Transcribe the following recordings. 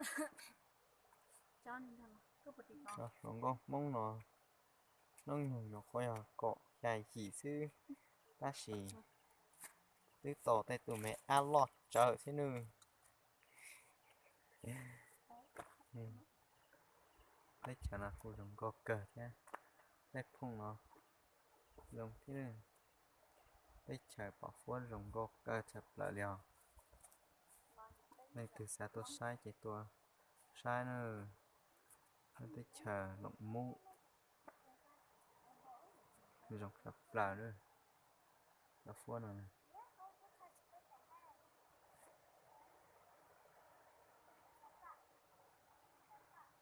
Cov hluas nkauj Hmoob no hnub nyoog nyuam qhuav yog kaum xya yim xwb, tab sis twb tau tej tus me ab loj tsawv thiab nawb. Teb chaws no kuj zoo nkauj kawg thiab, tej phooj no zoo thiab. Teb chaws Pov Fuab zoo nkauj kawg tshaj plaws li os. Leej twg xav tuaj saib ces tuaj saib nawb. Teb chaws Loos Mub zoo tshaj plaws li. Pov Fuab no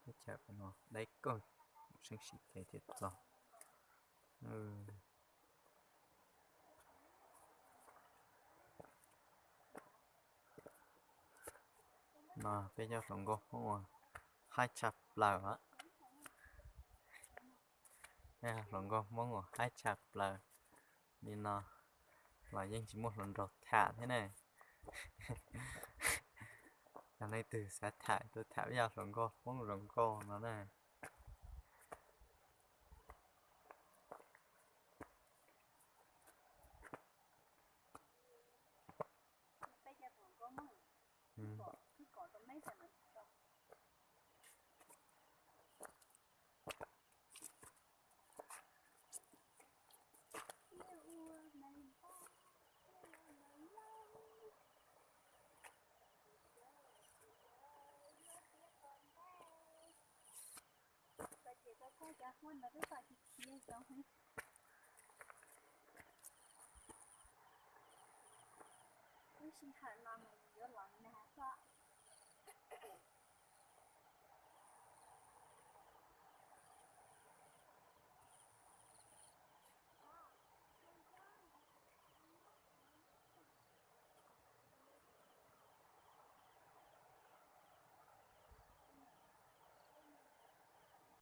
teb chaws no deb kawg, seem siv kev thiaj txog. No peb cov hluas nkauj Hmoob uas haib tshaj plaws. Hluas nkauj Hmoob uas haib tshaj plaws li no los yeej tsis muaj hluas nraug tham thiab ne. Yog leej twg xav tham tuaj tham peb cov hluas nkauj Hmoob zoo nkauj no na. Lub sij hawm no mas